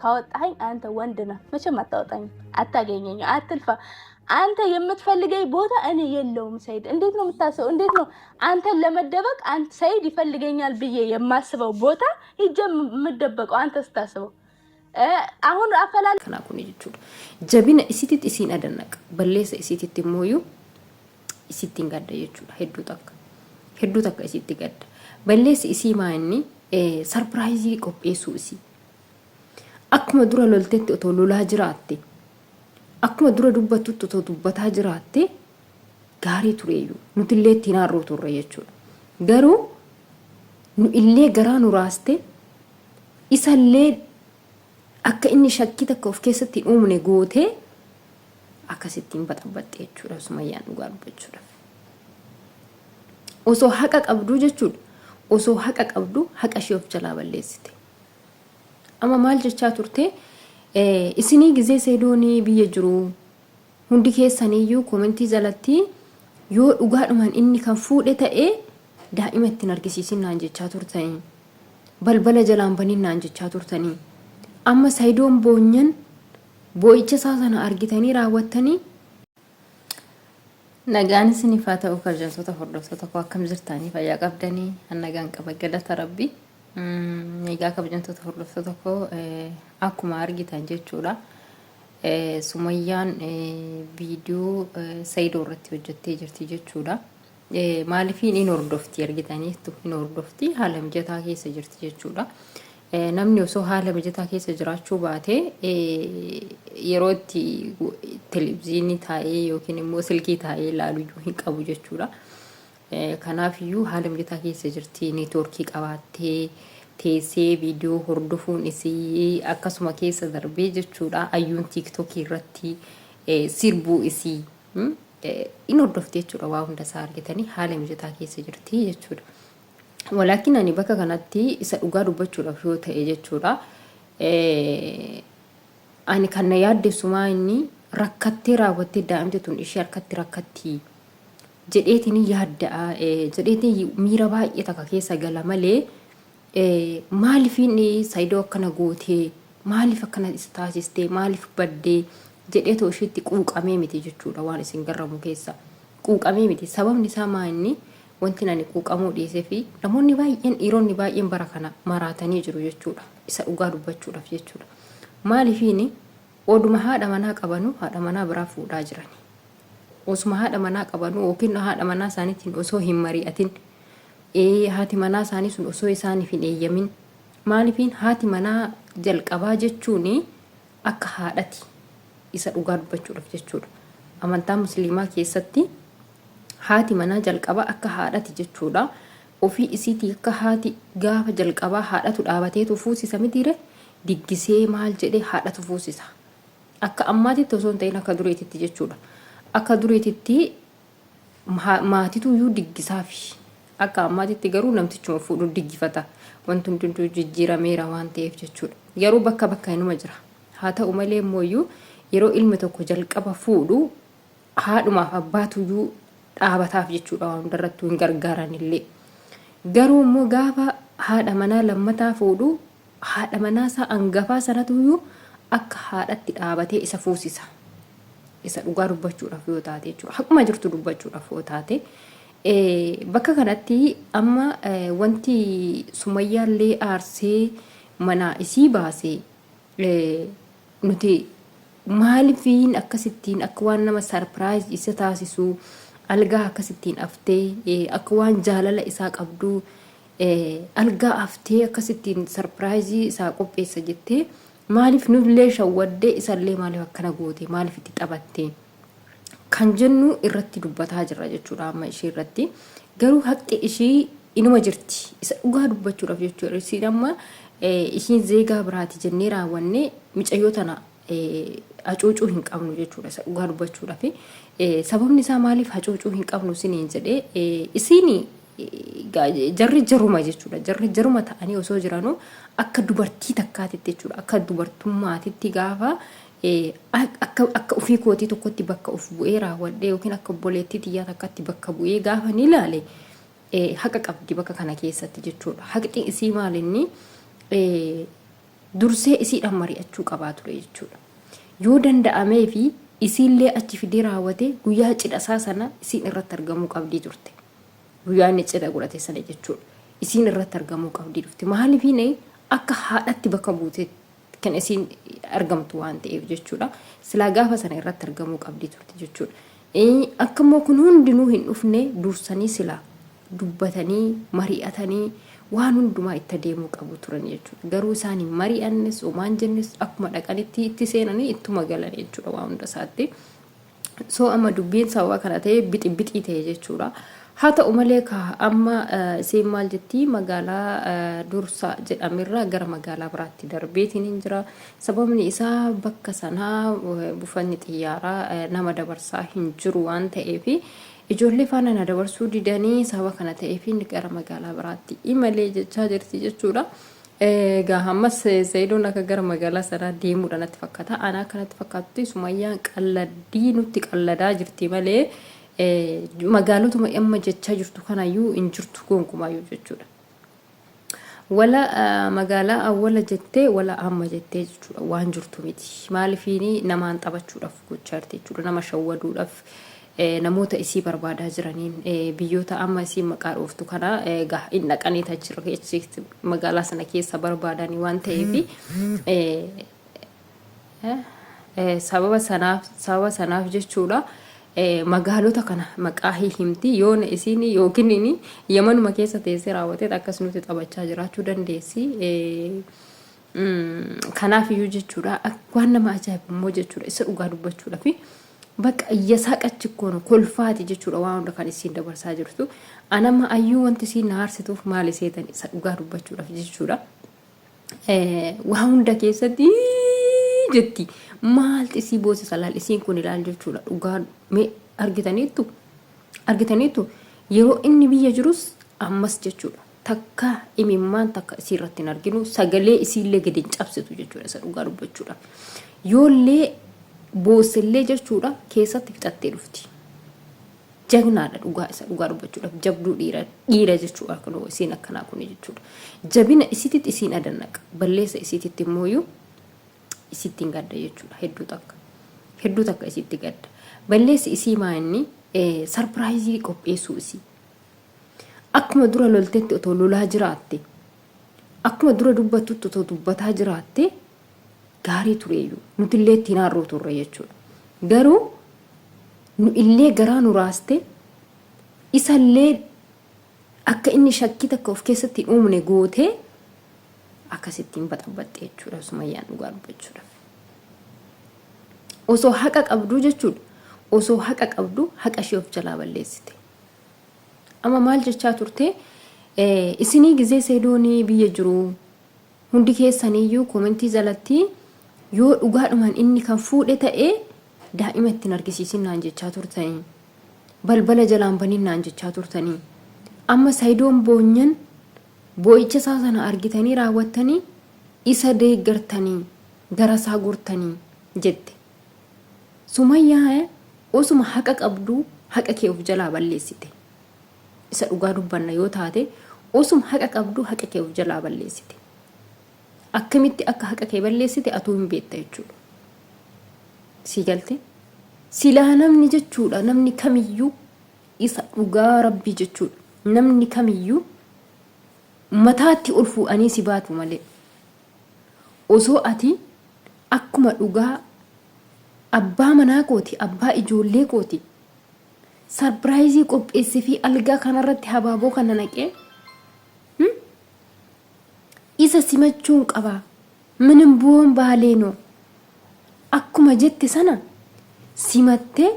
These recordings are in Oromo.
ካወጣኸኝ አንተ ወንድ ነህ። መቼም አታወጣኝም፣ አታገኘኝም፣ አትልፋ። አንተ የምትፈልገኝ ቦታ እኔ የለውም። ሰይድ እንዴት ነው የምታስበው? እንዴት ነው አንተን ለመደበቅ ሰይድ ይፈልገኛል ብዬ የማስበው ቦታ ሂጄ የምደበቀው? አንተ ስታስበው አሁን አፈላል Kanaa kuni jechuudha. Jabina isiititti isiin adannaqa. Balleessa isiititti immoo isittiin gadda jechuudha. Hedduu takka. Hedduu takka isitti gadda. Balleessi isii maa inni surprise qopheessuu isii. Akkuma dura loltetti otoo lolaa jiraatte, akkuma dura dubbattutti otoo dubbataa jiraatte gaarii tureeyyuu nutillee ittiin haarruu turre jechuudha. Garuu nu illee garaa nu raaste, isallee akka inni shakkii takka of keessatti hin uumne gootee akkasittiin baxabbaxxe jechuudha Sumayyaan dhugaa dubbachuudhaaf. Osoo haqa qabduu jechuudha. Osoo haqa qabdu haqa ishee of jalaa balleessite. Amma maal jechaa turte? Isinii gizee Seedoonii biyya jiru hundi keessaniyyuu comment jalatti yoo dhugaadhumaan inni kan fuudhe ta'e daa'ima ittiin argisiisin naan jechaa turtanii. Balbala jalaan banin naan jechaa turtanii. Amma Sayidoon boonyan boo'icha isaa sana argitanii raawwattanii. Nagaan isiniif haa ta'u, kabajamtoota hordoftoota koo, akkam jirtanii? Fayyaa qabdanii? An nagaan qaba, galata Rabbi. Egaa kabajamtoota hordoftoota koo, akkuma argitan jechuudha. Sumayyaan viidiyoo Sayidoo irratti hojjettee jirti jechuudha. Maaliifin hin hordofti argitaniittu, hin hordofti, haala mijataa keessa jirti jechuudha. Namni osoo haala mijataa keessa jiraachuu baate yeroo itti televizyiinii taa'ee yookiin immoo silkii taa'ee ilaalu iyyuu hin qabu jechuudha. Kanaaf iyyuu haala mijataa keessa jirti, network qabaattee teessee viidiyoo hordofuun isii akkasuma keessa darbee jechuudha. Ayyuun TikTok irratti sirbuu isii in hordofti jechuudha, waa hunda isaa argitanii haala mijataa keessa jirti jechuudha. Walaakin ani bakka kanatti isa dhugaa dubbachuudhaaf yoo ta'e jechuudha. Ani kan na yaaddessumaa inni rakkattee raawwattee daa'imti tun ishee harkatti rakkatti jedheetiin yaadda'a jedheetiin miira baay'ee takka keessa gala malee, maaliif inni Saayidoo akkana gootee, maaliif akkana isa taasistee, maaliif baddee jedheetoo isheetti quuqamee miti jechuudha. Waan isin garramu keessa quuqamee miti. Sababni isaa maa inni wanti ani quuqamuu dhiisee fi namoonni baay'een, dhiironni baay'een bara kana maraatanii jiru jechuudha, isa dhugaa dubbachuudhaaf jechuudha. Maaliifiini oduma haadha manaa qabanu haadha manaa biraa fuudhaa jirani? Osuma haadha manaa qabanu yookiin haadha manaa isaaniitiin osoo hin mari'atin, haati manaa isaanii sun osoo isaaniif hin eeyyamin. Maaliifiin haati manaa jalqabaa jechuun akka haadhati, isa dhugaa dubbachuudhaaf jechuudha. Amantaa Musliimaa keessatti haati manaa jalqabaa akka haadhati jechuudha. Ofii isiitii akka haati gaafa jalqabaa haadhatu dhaabateetu fuusisa mitiire? Diggisee maal jedhee haadhatu fuusisa. Akka ammaatitti osoo hin ta'in akka dureetitti jechuudha. Akka dureetitti maatitu iyyuu diggisaafi. Akka ammaatitti garuu namtichuma fuudhu diggifata. Wanti hundumtuu jijjiirameera waan ta'eef jechuudha. Garuu bakka bakka inuma jira. Haa ta'u malee immoo yeroo ilmi tokko jalqaba fuudhu haadhumaaf abbaatu iyyuu dhaabataaf jechuudha, waan hundarrattuu hin gargaaranillee. Garuu immoo gaafa haadha manaa lammataa fuudhu haadha manaa isaa hangafaa sanatu iyyuu akka haadhatti dhaabatee isa fuusisa. Isa dhugaa dubbachuudhaaf yoo taate jechuudha. Haquma jirtu dubbachuudhaaf yoo taate. Bakka kanatti amma wanti Sumayyaallee aarsee manaa isii baase, nuti maalifiin akkasittiin akka waan nama surprise isa taasisu algaa akkasittiin aftee, akka waan jaalala isaa qabdu algaa aftee akkasittiin surprise isaa qopheessa jettee maaliif nullee shawwaddee, isallee maaliif akkana goote, maaliif itti taphatte kan jennu irratti dubbataa jirra jechuudha amma ishee irratti. Garuu haqi ishii inuma jirti, isa dhugaa dubbachuudhaaf jechuudha. Isiin amma ishiin zeegaa biraati jennee raawwannee micayyoo tana hacuucuu hin qabnu jechuudha, isa dhugaa dubbachuudhaaf. Sababni isaa maaliif hacuucuu hin qabnu isiniin jedhee, isiin jarri jaruma jechuudha. Jarri jaruma ta'anii osoo jiranuu akka dubartii takkaatitti jechuudha. Akka dubartummaatitti gaafa akka ofii kootii tokkotti bakka of bu'ee raawwadhee yookiin akka obboleettii xiyyaa takkatti bakka bu'ee gaafa ni ilaale, haqa qabdi bakka kana keessatti jechuudha. Haqni isii maal inni Dursee isiidhaan mari'achuu qabaa ture jechuudha. Yoo danda'ameefi isiillee achi fidee raawwatee guyyaa cidha isaa sana isiin irratti argamuu qabdii turte. Guyyaa inni cidha godhate sana jechuudha. Isiin irratti argamuu qabdii dhufte. Maaliifiin akka haadhatti bakka buutee kan isiin argamtu waan ta'eef jechuudha. Silaa gaafa sana irratti argamuu qabdii turte jechuudha. Akka immoo kun hundinuu hin dhufne dursanii silaa dubbatanii mari'atanii waan hundumaa itti adeemuu qabu turan jechuudha. Garuu isaan hin mari'annes homaan jennes akkuma dhaqanitti itti seenanii ittuma galan jechuudha waan hunda isaatti. So amma dubbiin sababa kana ta'e bixi bixii ta'e jechuudha. Haa ta'u malee ka amma isheen maal jetti magaalaa dursa jedhamerraa gara magaalaa biraatti darbeetiin hin jira. Sababni isaa bakka sanaa buufanni xiyyaaraa nama dabarsaa hin jiru waan ta'eef ijoollee faana na dabarsuu didanii sababa kana ta'eef gara magaalaa biraatti imalee jechaa jirti jechuudha. Egaa ammas Sa'idoon akka gara magaalaa sanaa deemuudha natti fakkaata. Ana akka natti fakkaatutti Sumayyaan qalladdii nutti qalladaa jirti malee magaalotuma amma jechaa jirtu kanayyuu hin jirtu gonkumaayyuu jechuudha. Wala magaalaa awwala jettee wala amma jettee jechuudha waan jirtu miti. Maalifiini namaan taphachuudhaaf gochaa jirti jechuudha. Nama shawwaduudhaaf namoota isii barbaadaa jiraniin biyyoota amma isiin maqaa dhooftu kana egaa hin dhaqanii achirra magaalaa sana keessa barbaadanii waan ta'eef sababa sanaaf sababa sanaaf jechuudha magaalota kana maqaa himti yoona isiin yookiin inni yamanuma keessa teessee raawwatee akkas nuti taphachaa jiraachuu dandeessi. Kanaaf iyyuu jechuudha waan nama ajaa'ibu immoo jechuudha isa dhugaa dubbachuudha fi bakka iyyasaaqachi kono kolfaati jechuudha waan hunda kan isiin dabarsaa jirtu. Anama ayyuu wanti isiin na aarsituuf maali seetan isa dhugaa dubbachuudhaaf jechuudha. Waa hunda keessatti jetti maalti isii boosisa laal isiin kun ilaal jechuudha dhugaa mee argitaniittu argitaniittu yeroo inni biyya jirus ammas jechuudha takka imimmaan takka isii irratti hin arginu sagalee isiillee gadi hin cabsitu jechuudha isa dhugaa dubbachuudha yoollee boossellee jechuudha keessatti fixattee dhufti. Jagnaadha dhugaa isa dhugaa dubbachuudhaaf jabduu dhiira dhiira jechuudha kunoo isiin akkanaa kuni jechuudha. Jabina isiititti isiin adannaqa balleessa isiititti immooyyuu isitti hin gadda jechuudha hedduu takka hedduu takka isitti gadda. Balleessi isii maa inni sarpiraayizii qopheessuu isii. Akkuma dura loltetti otoo lolaa jiraatte akkuma dura dubbattutti otoo dubbataa jiraatte gaarii tureeyyuu nutillee ittiin haarruu turre jechuudha. Garuu nu illee garaa nu raaste isallee akka inni shakkii takka of keessatti hin uumne gootee akkasittiin baxabbaxxe jechuudha Sumayyaan dhugaa dubbachuudhaaf. Osoo haqa qabduu jechuudha. Osoo haqa qabduu haqa ishee of jalaa balleessite. Amma maal jechaa turte isinii gizee seedoonii biyya jiru Hundi keessaniiyyuu komentii jalatti yoo dhugaadhumaan inni kan fuudhe ta'e daa'ima itti hin argisiisin naan jechaa turtanii. Balbala jalaan banin naan jechaa turtanii. Amma Sayidoon boonyan boo'icha isaa sana argitanii raawwattanii isa deeggartanii gara isaa gortanii jette. Sumayyaa osuma haqa qabduu haqa kee of jalaa balleessite. Isa dhugaa dubbanna yoo taate osuma haqa qabduu haqa kee of jalaa balleessite. Akkamitti akka haqa kee balleessite atuu hin beekta jechuudha. Sii galte? Silaa namni jechuudha namni kamiyyuu isa dhugaa rabbii jechuudha. Namni kamiyyuu mataatti ol fuudhanii si baatu malee. Osoo ati akkuma dhugaa abbaa manaa kooti abbaa ijoollee kooti Sarpiraayizii qopheessefii algaa kanarratti habaaboo kana naqee isa simachuun qaba. Minim bu'oon baaleenoo. Akkuma jette sana simattee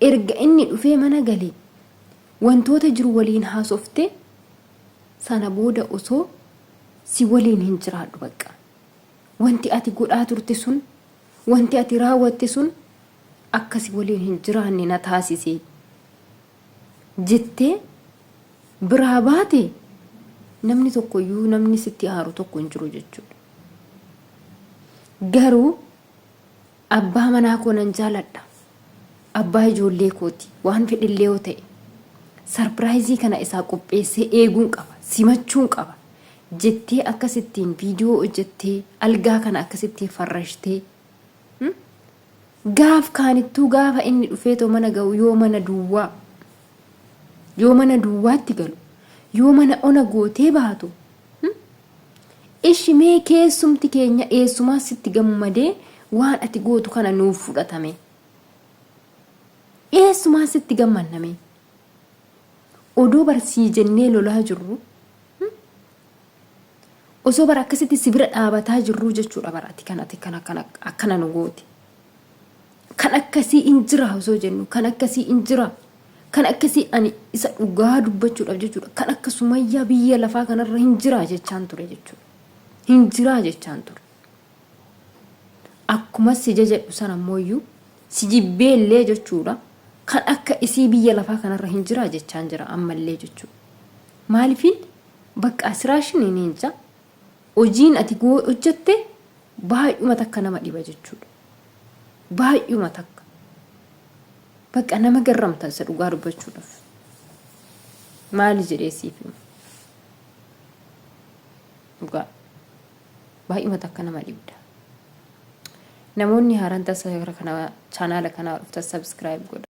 erga inni dhufee mana galee wantoota jiru waliin haasoftee sana booda osoo si waliin hin jiraadhu bakka. Wanti ati godhaa turte sun wanti ati raawwatte sun akka si waliin hin jiraanne na taasise jettee biraa baate namni tokkoyyuu namni sitti aaru tokko hin jiru jechuudha. Garuu abbaa manaa koo nan jaaladha. Abbaa ijoollee kooti waan fedhillee yoo ta'e sarpiraayizii kana isaa qopheessee eeguun qaba simachuun qaba. jettee akkasittiin viidiyoo hojjettee algaa kana akkasittiin farrashtee gaaf kaanittuu gaafa inni dhufeetoo mana ga'u yoo mana duwwaa yoo mana duwwaatti galu yoo mana ona gootee baatu Ishi mee keessumti keenya eessumaa sitti gammadee waan ati gootu kana nuuf fudhatame. Eessumaa sitti gammanna mee? Odoo bar sii jennee lolaa jirru osoo bara akkasitti si bira dhaabataa jirruu jechuudha bara ati kan ati kana kana akkana nu goote. Kan akkasii in jira osoo jennu kan akkasii in jira kan akkasii ani isa dhugaa dubbachuudhaaf jechuudha kan akka Sumayyaa biyya lafaa kanarra hin jira jechaan ture jechuudha. Hin jira jechaan ture. Akkuma si jajadhu sana ammoo si jibbeellee jechuudha kan akka isii biyya lafaa kanarra hin jira jechaan jira ammallee jechuudha. Maaliifin bakka asiraashin hin inja hojiin ati hojjette baay'uma takka nama dhiba jechuudha. Baay'uma takka. Bakka nama garramta isa dhugaa dubbachuudhaaf. Maali jedhee siif hima. Dhugaa. Baay'uma takka nama dhibda. Namoonni haaraan tasa kana chaanaala kanaa dhuftan subscribe godha.